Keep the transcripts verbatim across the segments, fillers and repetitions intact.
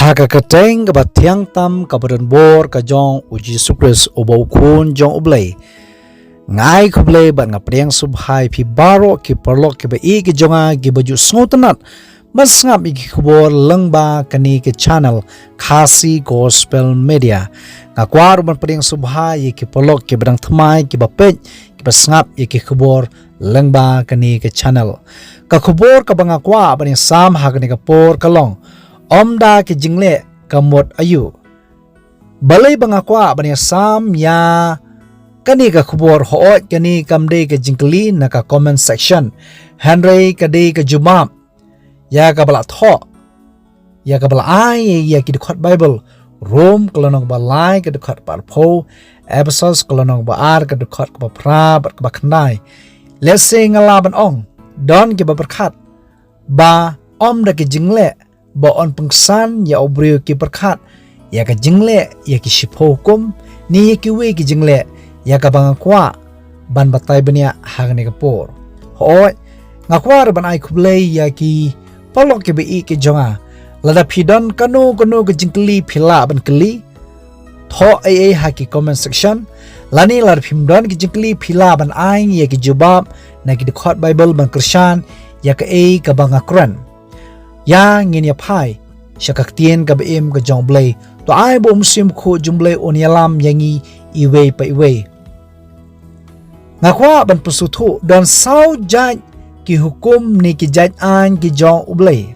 Ha ka kyrteng kaba thiang tam kaba don bor ka jong U Jisu Khrist uba U Khun jong U Blei. Nga ai khublei bad nga pdiang sngewbha ïa phi baroh ki paralok kiba ïeit ki jong nga kiba ju sngewtynnat ban sngap ïa ki khubor lyngba kane ka channel Khasi Gospel Media. Nga kwah ruh ban pdiang sngewbha ïa ki paralok kiba dang thymmai kiba peit kiba sngap ïa ki khubor lyngba kane ka channel. Ka khubor kaba nga kwah ban ïasam ha kane ka por ka long, ym da ki jingleh ka mut aïu. Balei ba nga kwah ban ïasam ïa kane ka khubor? Hooid, kane kam dei ka jingkylli na ka comment section, hynrei ka dei ka jubab ïa kaba la thoh, ïa kaba la ai ïa ki dkhot Baibl. Rom ka lynnong ba lai ka dkhot ba arphew, Ephesos ka lynnong ba ar ka dkhot kaba phra bad kaba khyndai. Lehse nga lah ban ong, don kiba pyrkhat ba ym da ki jingleh ba yn pynksan ïa u briew, ki pyrkhat ïa ka jingleh ïa ki shiphew hukum ne ïa kiwei ki jingleh, ïa kaba nga kwah ban batai bniah ha kane ka por. Hooid, nga kwah ruh ban ai khublei ïa ki paralok kiba ïeit ki jong nga. Lada phi don kano kano ka jingkylli phi lah ban kylli, thoh ei ei ha ki comment section. Lane lada phim don ki jingkylli phi lah ban ai ïa ki jubab na ki dkhot Baibl ban kyrshan ïa kaei kaba nga kren. Ïa ngin ïa phai sha ka ktien kaba im ka jong U Blei. To ai ba U Mynsiem Bakhuid jong U Blei un ïalam ïa ngi iwei pa iwei. Nga kwah ban pynsngewthuh, don saw jait ki hukum ne ki jait aiñ ki jong U Blei.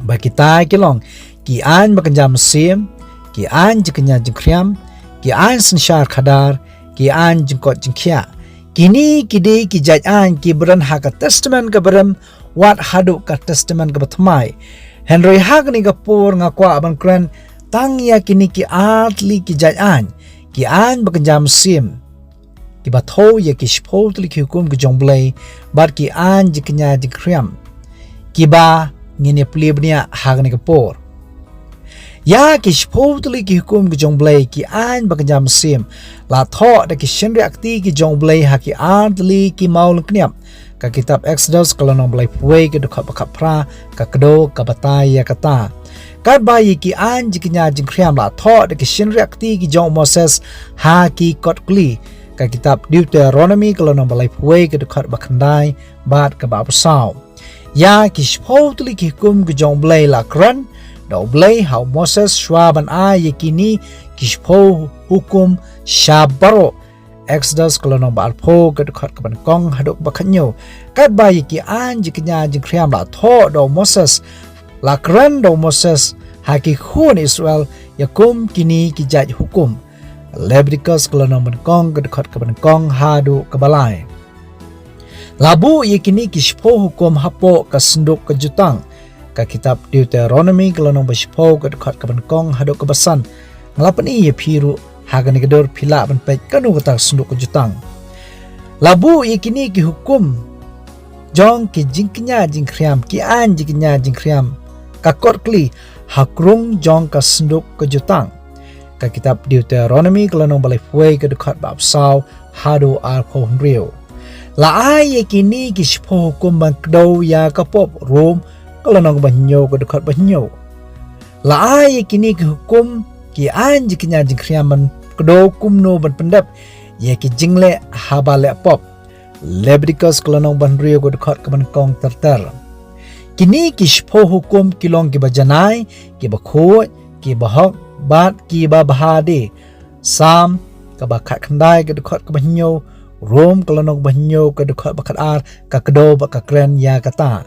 Ba kita ki long ki aiñ ba kynja mynsiem, ki aiñ jingkñia jingkhriam, ki aiñ synshar khadar, ki aiñ jingkoit jingkhiah. Kine ki dei ki jait aiñ kiba don ha ka Testament kaba rim wat haduh ka Testament kaba thymmai. Hynrei ha kane ka por nga kwah ban kren tang ïa kine ki artylli ki jait aiñ, ki aiñ ba kynja mynsiem, kiba thew ïa ki shiphew tylli ki hukum ki jong U Blei, bad ki aiñ jingkñia jingkhriam, kiba ngin ïa plie bniah ha kane ka por. Ïa ki shiphew tylli ki hukum ki jong U Blei, ki aiñ ba kynja mynsiem, la thoh da ki shynriah kti ki jong U Blei ha ki artylli ki maw lyngkniap. Ka kitab Exodus ka lynnong ba laiphew wei ka dkhot ba khatphra, ka kdew ka batai ïa kata. Katba ïa ki aiñ jingkñia jingkhriam la thoh da ki shynriah kti ki jong u Moses ha ki kot kli. Ka kitab Deuteronomy ka lynnong ba laiphew wei ka dkhot ba khyndai bad kaba arphew saw. Ïa ki shiphew tylli ki hukum ki jong U Blei la kren da U Blei ha u Moses shuwa ban ai ïa kine ki shiphew hukum sha baroh. Exodus ka lynnong ba arphew ka dkhot kaba nyngkong haduh kaba khathynñiew. Katba ïa ki aiñ jingkñia jingkhriam la thoh da u Moses, la kren da u Moses ha ki khun Israel ïa kum kine ki jait hukum. Leviticus ka lynnong ba nyngkong ka dkhot kaba nyngkong haduh kaba lai. La buh ïa kine ki shiphew hukum hapoh ka synduk ka jutang. Ka kitab Deuteronomy ka lynnong ba shiphew ka dkhot kaba nyngkong haduh kaba san. Nga la pyni ïa phi ruh ha kane ka dur, phi lah ban peit kano kata ka synduk ka jutang. La buh ïa kine ki hukum jong ki jingkñia jingkhriam, ki aiñ jingkñia jingkhriam, ka kot kli ha krung jong ka synduk ka jutang. Ka kitab Deuteronomy ka lynnong ba laiphew wei ka dkhot ba arphew saw haduh arphew hynriew. La ai ïa kine ki shiphew hukum ban kdew ïa ka pop. Rom ka lynnong ba hynñiew ka dkhot ba hynñiew. La ai ïa kine ki hukum, ki aiñ jingkñia jingkhriam ban kdew kumno ban pyndep ïa ki jingleh haba leh pop. Leviticus ka lynnong ba hynriew ka dkhot kaba nyngkong ter ter. Kine ki shiphew hukum ki long kiba janai, kiba khuid, kiba hok bad kiba bha de. Salm kaba khatkhyndai ka dkhot kaba hynñiew, Rom ka lynnong ba hynñiew ka dkhot ba khatar, ka kdew bad ka kren ïa kata.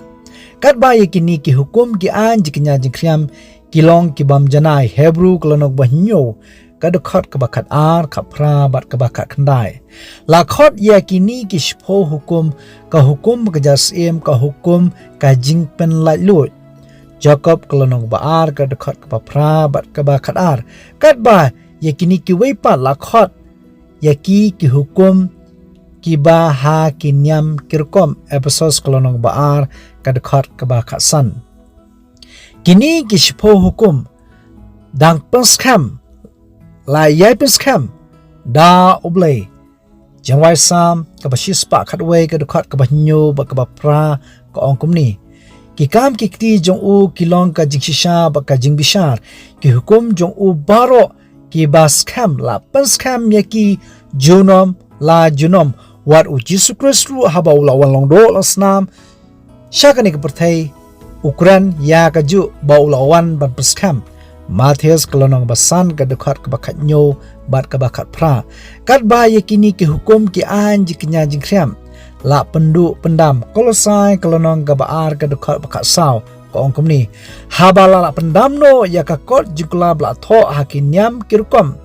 Katba ïa kine ki hukum, ki aiñ jingkñia jingkhriam ki long kibym janai. Hebru ka lynnong ba hynñiew ka dkhot kaba khatar, khatphra bad kaba khatkhyndai. La khot ïa kine ki shiphew hukum ka hukum ka jingïasyriem, ka hukum ka jingpynlaitluid. Jakob ka lynnong ba ar ka dkhot kaba phra bad kaba khatar. Katba ïa kine kiwei pat la khot ïa ki ki hukum kiba ha ki niam ki rukom. Ephesos ka lynnong ba ar ka dkhot kaba khatsan. Kine ki shiphew hukum dang pynskhem, la ïai pynskhem da U Blei. Jangrwai Salm kaba shispah khatwei ka dkhot kaba hynñiew bad kaba phra ka ong kumne: Ki kam ki kti jong u ki long ka jingshisha bad ka jingbishar. Ki hukum jong u baroh kiba skhem la pynskhem ïa ki junom la junom. Wat u Jisu Khrist ruh haba u la wan long doh long snam sha kane ka pyrthei, u kren ïa kajuh ba u la wan ban pynskhem. Mathaios ka lynnong ba san ka dkhot kaba khathynñiew bad kaba khatphra. Katba ïa kine ki hukum ki aiñ jingkñia jingkhriam la pynduh pyndam. Kolosai ka lynnong kaba ar ka dkhot ba khatsaw ka ong kumne: Haba la lah pyndam noh ïa ka kot jingkular ba la thoh ha ki niam ki rukom.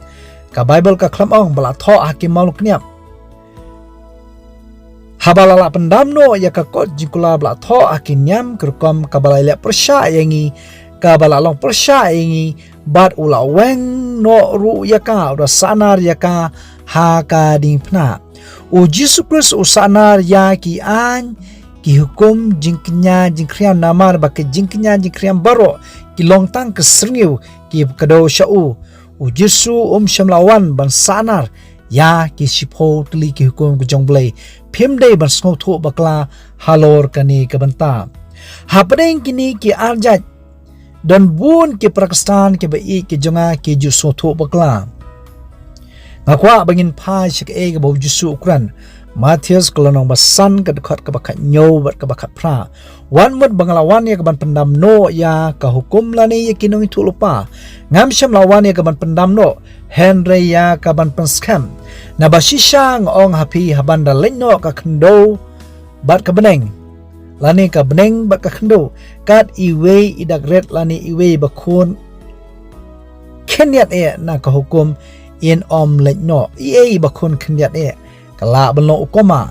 Ka Baibl ka khlem ong ba la thoh ha ki mawlyniap. Haba la lah pyndam noh ïa ka kot jingkular ba la thoh ha ki niam ki rukom, kaba la leh pyrshah ïa ngi, kaba la long pyrshah ïa ngi, bad u la weng noh ruh ïa ka, u da sahnar ïa ka ha ka diengphna. U Jisu Khrist u sahnar ïa ki aiñ, ki hukum jingkñia jingkhriam, namar ba ki jingkñia jingkhriam baroh ki long tang ka syrngiew kiba kdew sha u. U Jisu um shym la wan ban sahnar ïa ki shiphew tylli ki hukum ki jong U Blei. Phim dei ban sngewthuh bakla halor kane ka bynta. Hapdeng kine ki arjait, don bun ki para Khristan kiba ïeit ki jong nga ki ju sngewthuh bakla. Nga kwah ba ngin phai sha kaei kaba u Jisu u kren. Mathaios ka lynnong ba san ka dkhot kaba khathynñiew bad kaba khatphra. Wat mut ba nga la wan ïa ka ban pyndam noh ïa ka hukum lane ïa ki nongïathuhlypa. Ngam shym la wan ïa ka ban pyndam noh, hynrei ïa ka ban pynskhem. Naba shisha nga ong ha phi, haba nda leit noh ka khyndew bad ka bneng, lane ka bneng bad ka khyndew, kat iwei i dak rit lane iwei ba khun khyndiat eh na ka hukum in ym leit noh. Iei ba khun khyndiat eh ka lah ban long u koma.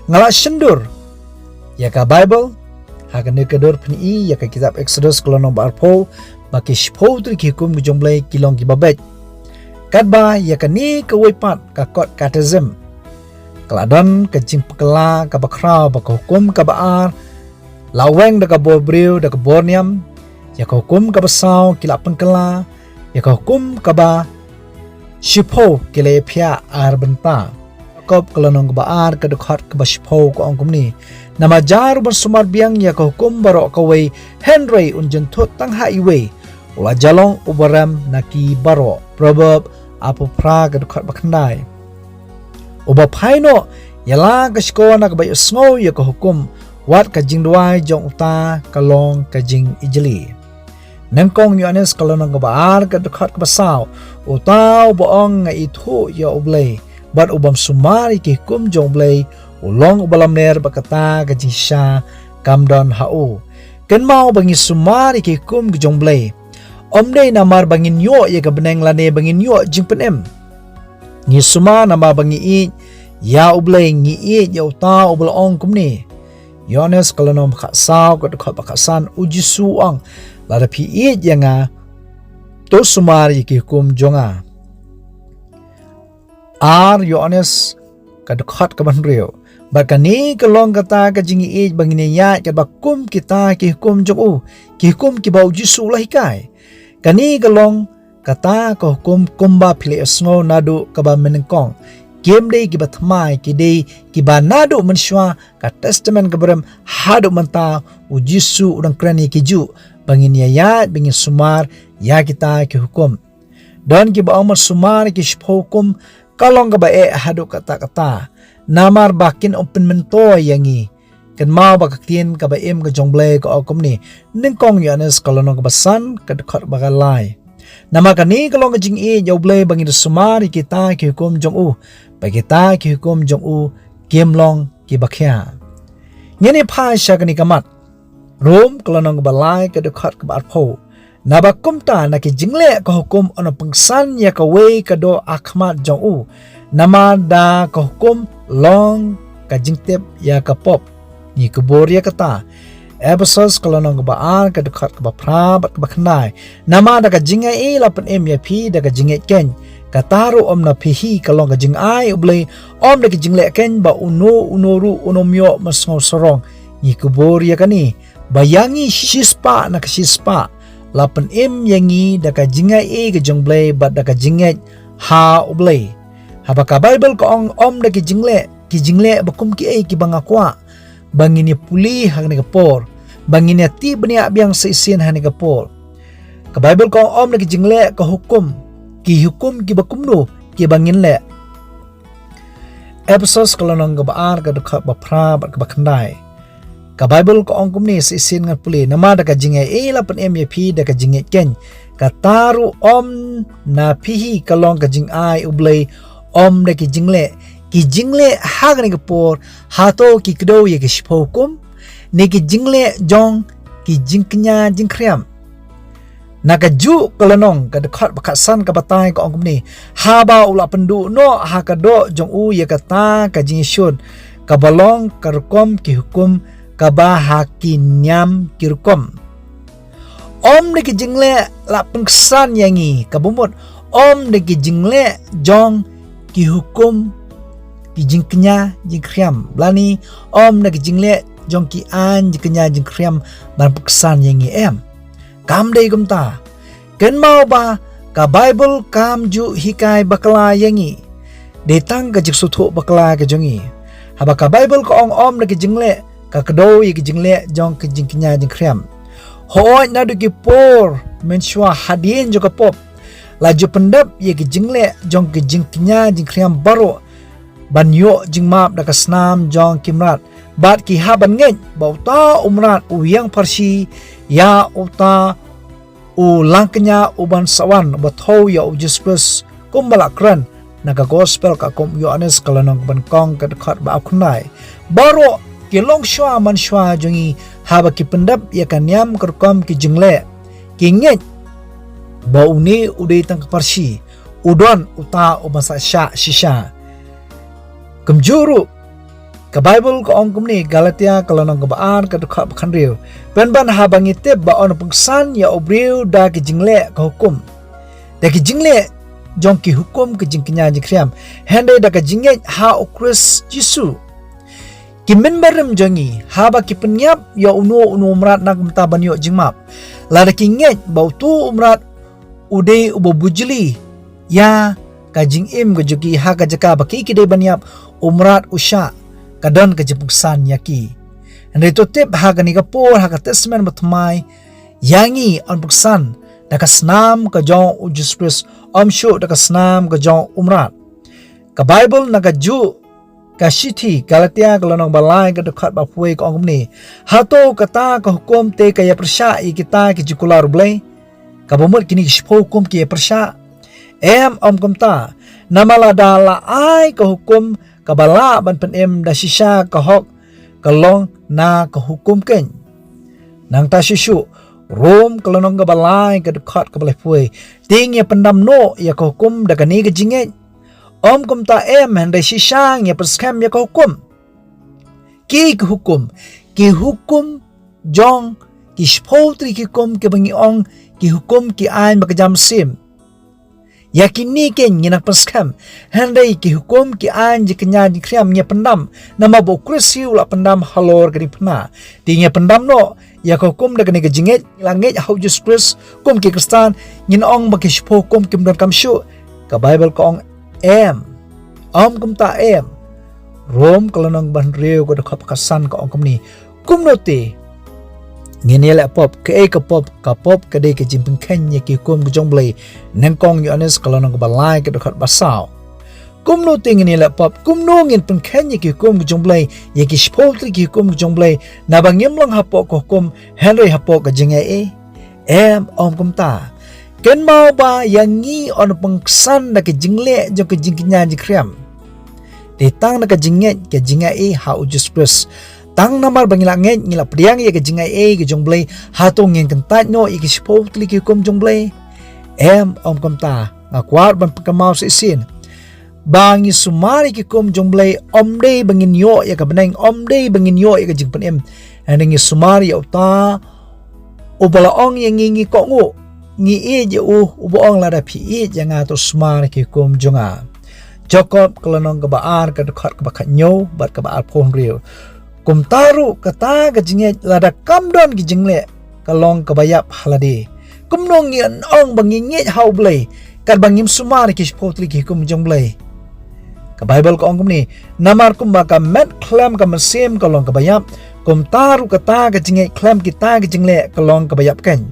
Nga la shyndur ïa ka Baibl ha kane ka dur, phin ïohi ïa ka kitab Exodus ka lynnong ba arphew, ba ki shiphew tylli ki hukum ki jong U Blei ki long kiba beit. Katba ïa kane kawei pat ka kot Catechism ka la don ka jingpynkylla kaba khraw ba ka hukum kaba ar la weng da ka bor briew da ka bor niam, ïa ka hukum kaba saw ki la pynkylla, ïa ka hukum kaba shiphew ki la ïaphiah ar bynta. Jakob ka lynnong kaba ar ka dkhot kaba shiphew ka ong kumne: Namar jar u ban sumar biang ïa ka hukum baroh kawei, hynrei un jynthut tang ha iwei, u la jia long uba rem na ki baroh. Proverb arphew phra ka dkhot ba khyndai: Uba phai noh ïa la ka shkor na kaba ïohsngew ïa ka hukum, wat ka jingduwai jong uta ka long ka jingijli. Nyngkong Ïoannis ka lynnong kaba ar ka dkhot kaba saw: Uta uba ong nga ithuh ïa U Blei bad u bym sumar ïa ki hukum jong U Blei, u long uba lamler bad kata ka jingshisha kam don ha u. Kynmaw ba ngi sumar ïa ki hukum ki jong U Blei ym dei namar ba ngin ïoh ïa ka bneng lane ba ngin ïoh jingpynim. Ngi sumar namar ba ngi ïeit ïa U Blei, ngi ïeit ïa uta uba la ong kumne. Ïoannis ka lynnong ba khatsaw ka dkhot ba khatsan, u Jisu u ong: Lada phi ïeit ïa nga, to sumar ïa ki hukum jong nga. Ar Ïoannis ka dkhot kaba hynriew: Bad kane ka long kata ka jingïeit, ba ngin ïaid katba kum kita ki hukum jong u, ki hukum kiba u Jisu u la hikai. Kane ka long kata ka hukum kumba phi la ïohsngew naduh kaba mynnyngkong. Kim dei kiba thymmai, ki dei kiba naduh mynshuwa ka Testament kaba rim haduh mynta, u Jisu u dang kren ïa ki juh, ba ngin ïaid, ba ngin sumar ïa kita ki hukum. Don kiba ong ban sumar ïa ki shiphew hukum ka long kaba eh haduh katta katta, namar ba kin ym pynmyntoi ïa ngi. Kynmaw ba ka ktien kaba im ka jong U Blei ka ong kumne, Nyngkong Ïoannis ka lynnong kaba san ka dkhot ba khatlai: Namar kane ka long ka jingïeit ïa U Blei, ba ngin da sumar ïa kita ki hukum jong u, ba kita ki hukum jong u kim long kiba khia. Ngin ïa phai sha kane ka mat Rom ka lynnong kaba lai ka dkhot kaba arphew: Naba kumta na ki jingleh ka hukum un ym pynsan ïa kawei ka doh ha khmat jong u, namar da ka hukum long ka jingtip ïa ka pop. Ngi kubur ïa kata. Ephesos ka lynnong kaba ar ka dkhot kaba phra bad kaba khyndai: Namar da ka jingaiei la pynim ïa phi da ka jingngeit keiñ. Kata ruh ym na phi hi, ka long ka jingai U Blei, ym da ka jingleh keiñ, ba uno uno ruh un ym ïoh mynsngew sarong. Ngi kubur ïa kane, ba ïa ngi shispah na ka shispah la pynim ïa ngi da ka jingaiei ka jong U Blei bad da ka jingngeit ha U Blei. Haba ka Baibl ka ong ym da ki jingleh, ki jingleh ba kum kiei kiba nga kwah ba ngin ïa pule ha kane ka por. ba ngin ïa tip bniah biang sa shisien ha kane ka por. Ka Baibl ka ong, ym da ki jingleh ka hukum, ki hukum kiba kumno kiba ngin leh. Ephesos ka lynnong kaba ar, ka dkhot ba phra bad kaba khyndai. Ka Baibl ka ong kumne, sa shisien ngan pule: Namar da ka jingaiei la pynim ïa phi da ka jingngeit keiñ, kata ruh ym na phi hi, ka long ka jingai U Blei, ym da ki jingleh. Ki jingleh ha kane ka por, hato ki kdew ïa ki shiphew hukum, ne ki jingleh jong ki jingkñia jingkhriam? Na kajuh ka lynnong, ka dkhot ba khatsan ka batai ka ong kumne: Haba u la pynduh noh ha ka doh jong u ïa kata ka jingïashun, kaba long ka rukom ki hukum, kaba ha ki niam ki rukom. Ym da ki jingleh la pynksan ïa ngi, kaba mut ym da ki jingleh jong ki hukum ki jingkñia jingkhriam, lane ym da ki jingleh jong ki aiñ jingkñia jingkhriam ban pynksan ïa ngi, em. Kam dei kumta. Kynmaw ba ka Baibl kam ju hikai bakla ïa ngi. Dei tang ka jingsngewthuh bakla ka jong ngi. Haba ka Baibl ka ong ym da ki jingleh, ka kdew ïa ki jingleh jong ki jingkñia jingkhriam. Hooid, naduh ki por mynshuwa hadien jong ka pop, la ju pyndep ïa ki jingleh jong ki jingkñia jingkhriam baroh ban ïoh jingmap da ka snam jong ki mrad. Bad ki hap ban ngeit ba uta u mrad u ïeng pharshi ïa uta u langkñia uban sa wan, uba thew ïa U Jisu Khrist, kumba la kren na ka Gospel katkum u Ïoannis ka lynnong kaba nyngkong, ka dkhot ba arphew khyndai. Baroh ki longshuwa manshuwa jong ngi, haba ki pyndep ïa ka niam ka rukom ki jingleh, ki ngeit ba une u dei tang ka pharshi, u don uta uban sa shah shisha. Kumjuh ruh, ka Baibl ka ong kumne, Galatia ka lynnong kaba ar, ka dkhot ba khathynriew: Pynban, haba ngi tip ba yn pynksan ïa u briew da ki jingleh ka hukum, da ki jingleh jong ki hukum ki jingkñia jingkhriam, hynrei da ka jingngeit ha U Khrist Jisu, ki mynbarim jong ngi, haba ki pynïap ïa uno uno u mrad na ka bynta ban ïoh jingmap, lada ki ngeit ba uto u mrad u dei uba bujli ïa ka jingim ka jong ki, ha ka jaka ba ki ki dei ban ïap, u mrad u shah, ka don ka jingpynksan ïa ki. Hynrei to tip, ha kane ka por, ha ka Testament Bathymmai, ïa ngi yn pynksan da ka snam ka jong U Jisu Khrist, ym shuh da ka snam ka jong u mrad. Ka Baibl na kajuh ka shithi Galatia ka lynnong ba lai, ka dkhot ba arphew wei, ka ong kumne: Hato kata ka hukum te ka ïapyrshah ïa kita ki jingkular U Blei? Kaba mut kine ki shiphew hukum ki ïapyrshah? Em, ym kumta. Namar lada la ai ka hukum kaba lah ban pynim, da shisha ka hok ka long na ka hukum keiñ. Nangta shuh shuh, Rom ka lynnong kaba lai, ka dkhot kaba laiphew wei: Te ngi ïa pyndam noh ïa ka hukum da kane ka jingngeit? Ym kumta em, hynrei shisha ngi ïa pynskhem ïa ka hukum. Ki, ki hukum, ki hukum jong ki shiphew tylli ki hukum kiba ngi ong ki hukum ki aiñ ba ka jam mynsiem. Ïa kine keiñ ngi nang pynskhem, hynrei ki hukum ki aiñ jingkñia jingkhriam ngi ïa pyndam, namar ba U Khrist hi u la pyndam halor ka diengphna. Te ngi ïa pyndam noh ïa ka hukum da kane ka jingngeit, ngi la ngeit ha U Jisu Khrist kum ki Khristan, ngin ong ba ki shiphew hukum kim donkam shuh? Ka Baibl ka ong em. Ym kumta em. Rom ka lynnong ba hynriew, ka dkhot ba khatsan, ka ong kumne: Kumno te ngin ïaleh pop? Kaei ka pop? Ka pop ka dei ka jingpynkhein ïa ki hukum ka jong U Blei. Nyngkong Ïoannis ka lynnong kaba lai, ka dkhot ba saw. Kumno te ngin ïaleh pop? Kumno ngin pynkhein ïa ki hukum ka jong U Blei, ïa ki shiphew tylli ki hukum ka jong U Blei, naba ngim long hapoh ka hukum, hynrei hapoh ka jingaiei? Em, ym kumta. Kynmaw ba ïa ngi yn pynksan da ka jingleh jong ka jingkñia jingkhriam. Te tang da ka jingngeit, ka jingaiei ha U Jisu Khrist. Tang namar ba ngi la ngeit, ngi la pdiang ïa ka jingaiei ka jong U Blei, hato ngin kyntait noh ïa ki shiphew tylli ki hukum jong U Blei? Em, ym kumta. Nga kwah ban pynkynmaw shisien ba ngi sumar ïa ki hukum jong U Blei, ym dei ba ngin ïoh ïa ka bneng, ym dei ba ngin ïoh ïa ka jingpynim. Hynrei ngi sumar ïa uta uba la ong ïa ngi, ngi kohnguh, ngi ïeit ïa u, uba ong, lada phi ïeit ïa nga, to sumar ïa ki hukum jong nga. Jakob ka lynnong kaba ar, ka dkhot kaba khathynñiew bad kaba arphew hynriew. Kumta ruh kata ka jingngeit, lada kam don ki jingleh, ka long kaba ïap ha lade. Kumno ngin ong ba ngi ngeit ha U Blei katba ngim sumar ïa ki shiphew tylli ki hukum jong U Blei? Ka Baibl ka ong kumne: Namar kumba ka met khlem ka mynsiem ka long kaba ïap, Kumta ruh kata ka jingngeit khlem kita ki jingleh ka long kaba ïap keiñ.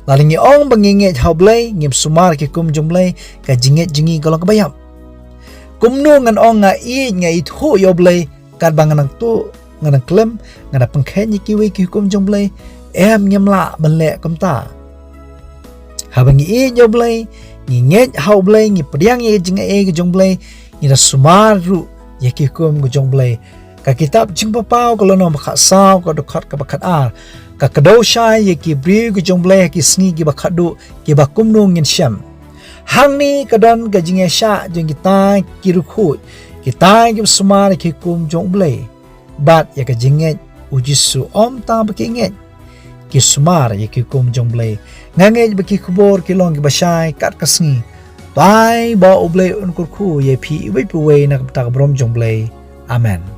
Lada ngi ong ba ngi ngeit ha U Blei, ngim sumar ki hukum jong U Blei, ka jingngeit jong ngi ka long kaba ïap. Kumno ngan ong nga ïeit, nga ithuh ïa U Blei, katba nga nang tuh, nga nang khlem, nga nang pynkheiñ ïa kiwei ki hukum jong U Blei? Em, ngim lah ban leh kumta. Haba ngi ïeit ïa U Blei, ngi ngeit ha U Blei, ngi pdiang ïa ka jingai ka jong U Blei, ngi da sumar ruh ïa ki hukum ka jong U Blei. Ka kitab Jingpynpaw ka lynnong ba khatsaw, ka dkhot kaba khatar, ka kdew shai ïa ki briew ka jong U Blei ha ki sngi kiba khatduh, kiba kumno ngin shem. Hangne ka don ka jingïaishah jong kita ki riewkhuid, kita kiba sumar ïa ki hukum jong U Blei. Bad ïa ka jingngeit, U Jisu um tang ba ki ngeit, ki sumar ïa ki hukum jong U Blei. Nga ngeit ba ki khubor ki long kiba shai kat ka sngi. Bye bye, U Blei un kyrkhu ïa phi iwei pa iwei na ka bynta ka burom jong U Blei. Amen.